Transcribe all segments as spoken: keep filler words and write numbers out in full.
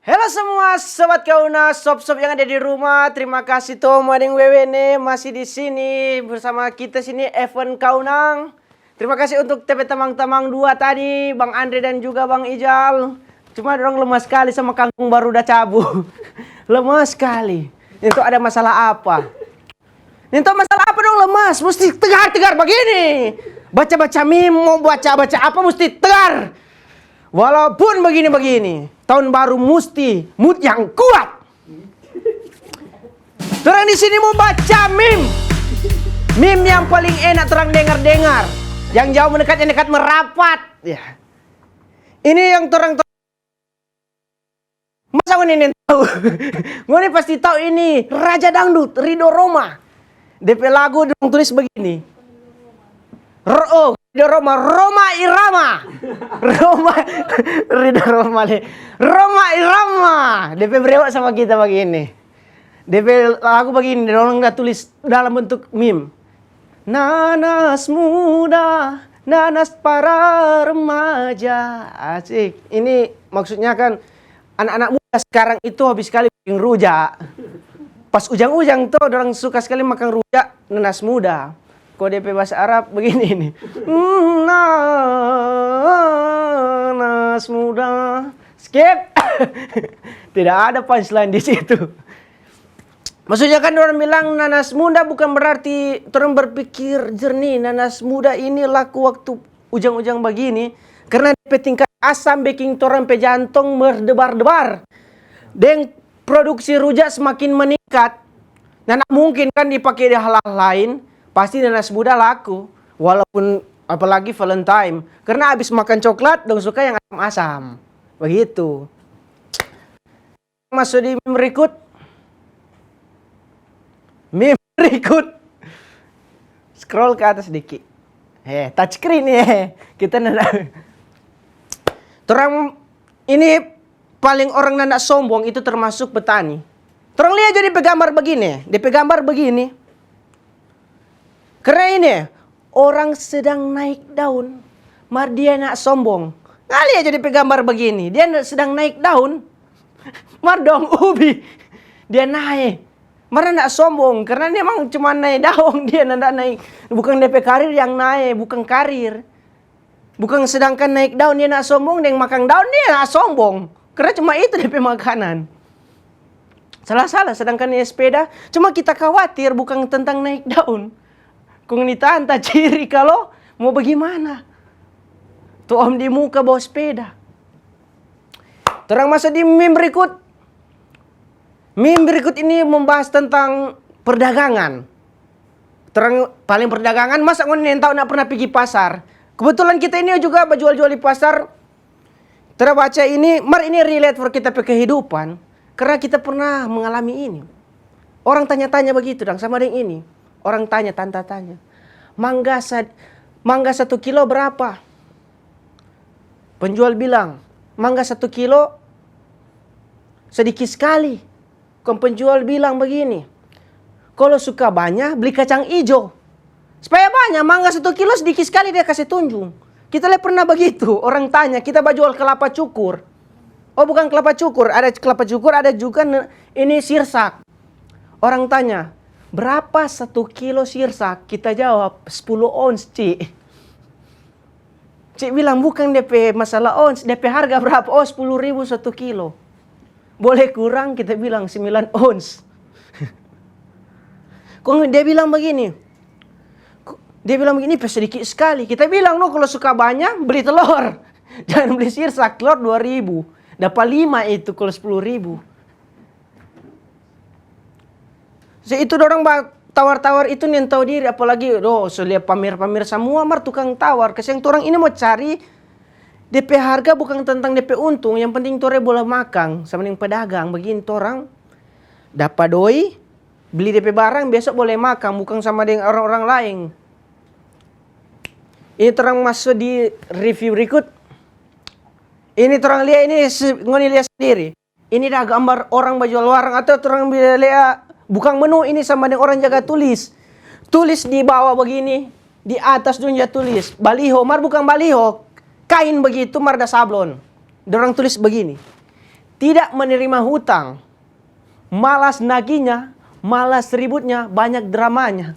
Halo semua sobat Kauna, sop-sop yang ada di rumah. Terima kasih to Madeng Wewene masih di sini bersama kita sini, Evan Kaunang. Terima kasih untuk T V tamang-tamang dua tadi, Bang Andre dan juga Bang Ijal. Cuma dorang lemas sekali sama kangkung baru da cabu. Lemas sekali. Itu ada masalah apa? Nintau masalah apa dong lemas, musti tegar-tegar bagini. Baca-baca meme, mo baca-baca apa musti tegar. Walaupun bagini-bagini, tahun baru musti mood yang kuat. Torang di sini mo baca meme. Meme yang paling enak torang dengar-dengar. Yang jauh mendekat, yang dekat merapat. Ya. Ini yang torang Masa ngoni nintau? Ngoni pasti tau ini, Raja Dangdut, Ridho Rhoma. De pe lagu dong tulis bagini. Ro-, oh, Ridho Rhoma, Rhoma Irama. Rhoma, Ridho Rhoma le. Rhoma Irama. De pe brewok sama kita bagini. De pe lagu bagini, dorang da tulis dalam bentuk meme. Nanas muda, nanas para remaja. Asik. Ini maksudnya kan anak-anak muda sekarang itu hobi sekali bikin rujak. Pas ujang-ujang to, dorang suka sekali makan rujak, nanas muda. Ko de pe bahasa Arab begini ini. Nanas muda. Skip. Tidak ada punchline di situ. Maksudnya kan orang bilang nanas muda bukan berarti orang berpikir jernih. Nanas muda ini laku waktu ujang-ujang bagini karena de pe tingkat asam beking torang pe jantong berdebar-debar. Deng produksi rujak semakin meningkat. Nah, nah mungkin kan dipake di hal-hal lain, pasti nanas muda laku. Walaupun apalagi Valentine. Karena abis makan coklat, dong suka yang asam-asam. Begitu. Maso di meme berikut. Meme berikut. Scroll ke atas dikit. He, touch screen ye. Kita nada. Torang ini paling orang nanda sombong itu termasuk petani. Torang lia jo de pe gambar bagini. De pe gambar bagini. Karena ini, orang sedang naik daun, mar dia nda sombong. Ngana lia jo de pe gambar bagini, dia sedang naik daun, mar daun ubi dia nae. Mar nda sombong, karena dia memang cuma nae daun, dia nda naik. Bukan de pe karir yang nae, bukan karir. Bukan sedangkan naik daun dia nda sombong, deng makang daun dia nda sombong. Karena cuma itu de pe makanan. Salah-salah, sedangkan nae sepeda, cuma kita khawatir bukan tentang naik daun. Kong ni tanta ciri kalo mo bagimana. Tu om di muka bawa sepeda. Torang maso di meme berikut. Meme berikut ini membahas tentang perdagangan. Torang paling perdagangan, masa ngoni nintau nda pernah pigi pasar? Kebetulan kita ini juga bajual-jual di pasar. Torang baca ini, mar ini relate for kita pe kehidupan. Karena kita pernah mengalami ini. Orang tanya-tanya begitu dang sama deng ini. Orang tanya, tanta tanya. Mangga sa-, mangga satu kilo berapa? Penjual bilang, mangga satu kilo sedikit sekali. Kong penjual bilang bagini, kalo suka banya, bli kacang ijo. Supaya banya, mangga satu kilo sedikit sekali dia kase tunjung. Kita le pernah bagitu, orang tanya, kita bajual kelapa cukur. Oh, bukan kelapa cukur, ada kelapa cukur, ada juga ne-, ini sirsak. Orang tanya, berapa satu kilo sirsak? Kita jawab, sepuluh ons, Ci. Ci bilang, "Bukang de pe masalah ons, de pe harga brapa?" "Oh, sepuluh ribu satu kilo." "Boleh kurang?" Kita bilang, "Sembilan ons." Kong dia bilang bagini, ko-, dia bilang bagini, "Pe sedikit skali." Kita bilang, "No, kalo suka banya, beli telor. Jangan beli sirsak, telor dua ribu. Dapa lima itu kalo sepuluh ribu." So, itu dorang ba tawar-tawar itu nintau diri, apalagi, doh, so lia pamer-pamer samua mar tukang tawar. Kasiang torang ini mo cari de pe harga, bukang tentang de pe untung, yang penting tore boleh makang sama deng pedagang. Bagini torang dapa doi, bli de pe barang, besok boleh makang, bukang sama deng orang-orang laeng. Ini torang maso di review berikut. Ini torang lia ini, se-, ngoni lia sendiri. Ini da gambar orang bajual warang atau torang bisa lia bukang menu ini sama deng orang jaga tulis. Tulis di bawa bagini, di atas dong ja tulis. Baliho, mar bukang baliho. Kain bagitu, mar da sablon. Dorang tulis bagini. tidak menerima hutang, malas naginya, malas ributnya, banyak dramanya.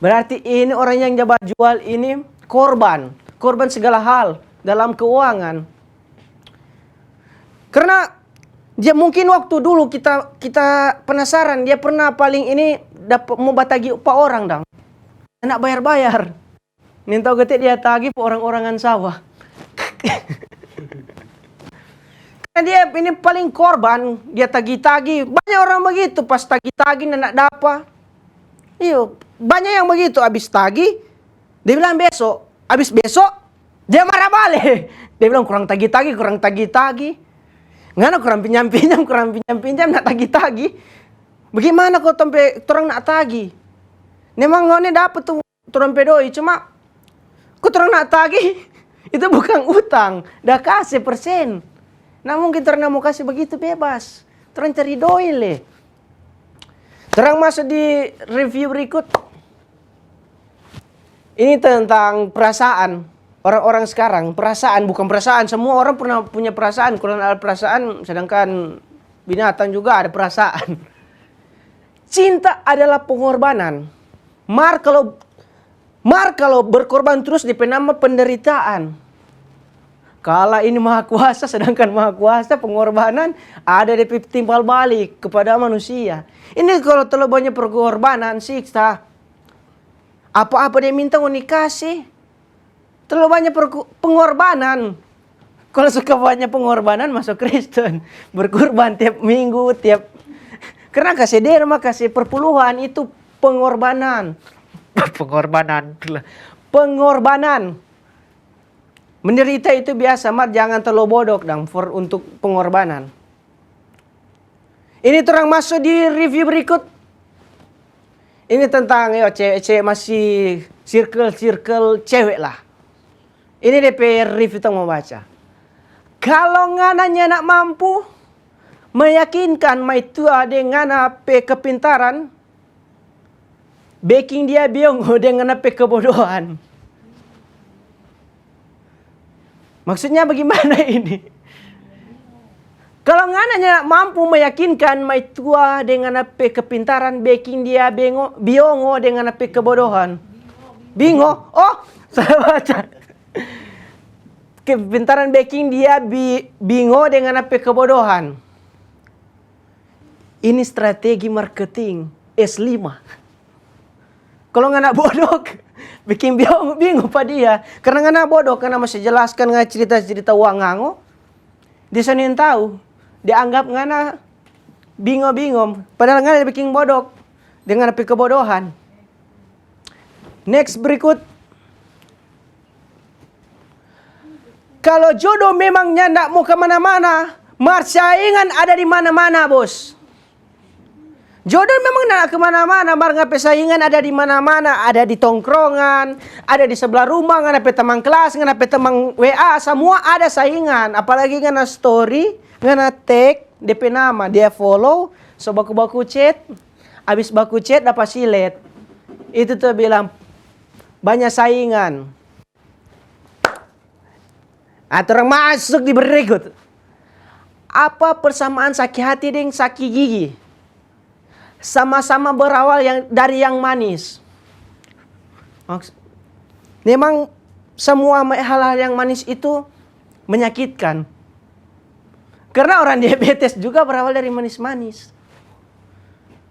Berarti ini orang yang ja bajual ini korban, korban segala hal dalam keuangan. Karena dia mungkin waktu dulu kita kita penasaran, dia pernah paling ini dapat mau batagi pa orang dang. Nda bayar-bayar. Nintau gete dia tagi pa orang-orangan sawah. Karena dia ini paling korban, dia tagi-tagi. Banyak orang begitu, pas tagi-tagi nda dapa. Iyo, banyak yang begitu, abis tagi, dia bilang beso. Abis beso, dia marah bale. Dia bilang, "Kurang tagi-tagi, kurang tagi-tagi. Ngana kurang pinjam-pinjam, kurang pinjam-pinjam, nda tagi-tagi. Bagaimana kong tampe torang nda tagi? Memang ngoni dapa tu torang pe doi, cuma kong torang nda tagi, itu bukang utang, da kase persen. Nda mungkin torang nda mo kase bagitu bebas. Torang cari doi le." Torang maso di review berikut. Ini tentang perasaan. Orang-orang sekarang, perasaan, bukan perasaan. Semua orang pernah punya perasaan. Kalau ada perasaan, sedangkan binatang juga ada perasaan. Cinta adalah pengorbanan. Mar kalau mar kalau berkorban terus, depe nama penderitaan. Kala ini Maha Kuasa, sedangkan Maha Kuasa pengorbanan ada depe timbal balik kepada manusia. Ini kalau terlalu banyak pengorbanan, siksa. Apa-apa dia minta ngoni kasi. Terlalu banyak perku- pengorbanan. Kalau suka banyak pengorbanan, masuk Kristen. Berkurban tiap minggu, tiap karena kasi derma, kasi perpuluhan itu pengorbanan. Pengorbanan. Pengorbanan. Menderita itu biasa, mar jangan terlalu bodok dang for untuk pengorbanan. Ini torang maso di review berikut. Ini tentang, yo, cewek-cewek masih circle-circle cewek lah. Ini depe review tong mo baca. Kalo ngana nyanda mampu meyakinkan maitua deng ngana pe kepintaran, beking dia biongo deng ngana pe kebodohan. Maksudnya bagaimana ini? Kalo ngana nyanda mampu meyakinkan maitua deng ngana pe kepintaran, beking dia bengo, biongo deng ngana pe kebodohan. Bingo? Oh, salah baca. Kepintaran beking dia bi-, bingo deng ngana pe kebodohan. Ini strategi marketing S lima. Kalo ngana bodok, beking bingo, bingo pa dia. Karna ngana bodok, ngana masi jelaskan, ngana cirita-cirita uang ngango, dia so nintau. Dia anggap ngana bingo-bingo, padahal ngana da beking bodok deng ngana pe kebodohan. Next, berikut. Kalo jodo memang nyanda mo kamana-mana, mar saingan ada di mana-mana, bos. Jodo memang nyanda kamana-mana, mar ngana pe saingan ada di mana-mana, ada di tongkrongan, ada di sebelah rumah, ngana pe temang kelas, ngana pe temang W A, samua ada saingan. Apalagi ngana story, ngana tag depe nama, dia follow, so baku-baku chat, abis baku chat dapa silet. Itu tu bilang banya saingan. Ah, torang masuk di berikut. Apa persamaan saki hati deng saki gigi? Sama-sama berawal yang, dari yang manis. Maks-, memang semua ma-, hal-hal yang manis itu menyakitkan. Karena orang diabetes juga berawal dari manis-manis.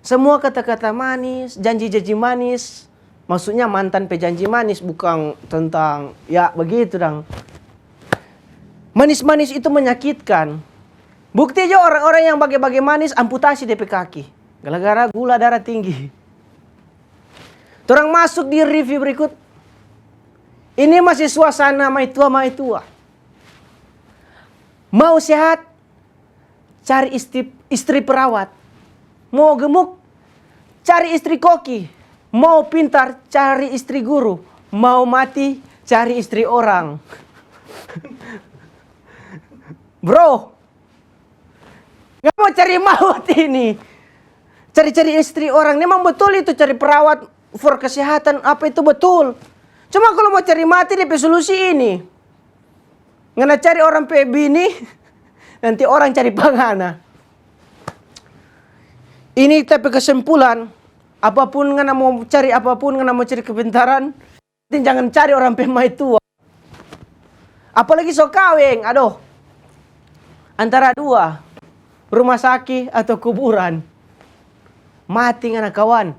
Semua kata-kata manis, janji-janji manis, maksudnya mantan pe janji manis, bukang tentang, ya, begitu dang. Manis-manis itu menyakitkan. Bukti jo orang-orang yang bage-bage manis amputasi depe kaki gara-gara gula darah tinggi. Torang masuk di review berikut. Ini masih suasana maitua-maitua. Mau sehat, cari istri, istri perawat. Mau gemuk, cari istri koki. Mau pintar, cari istri guru. Mau mati, cari istri orang. Bro, ngana mo cari maut ini. Cari-cari istri orang. Memang betul itu cari perawat for kesehatan, apa itu betul. Cuma kalau mau cari mati, depe solusi ini. Ngana cari orang pe bini, Nanti orang cari pa ngana. Ini ta pe kesimpulan, apapun ngana mo cari, apapun ngana mo cari kepintaran, penting jangan cari orang pe maitua. Apalagi so kaweng, adoh. Antara dua, rumah saki atau kuburan. Mati ngana kawan.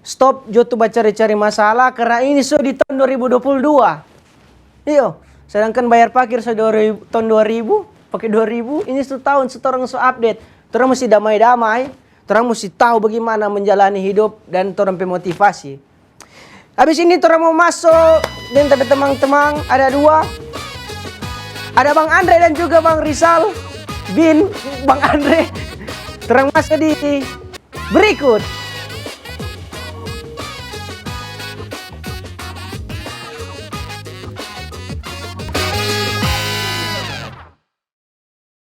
Stop jo tu bacari-cari masalah, karna ini so di tahun dua ribu dua puluh dua. Iyo, sedangkan bayar parkir so dua ribu, tahun dua ribu, pake dua ribu, ini so tahun so torang so update. Torang musti damai-damai, torang musti tau bagimana menjalani hidup dan torang pe motivasi. Habis ini torang mo maso deng ta pe temang-temang, ada dua. Ada Bang Andre dan juga Bang Rizal. Bin, Bang Andre. Torang maso di berikut.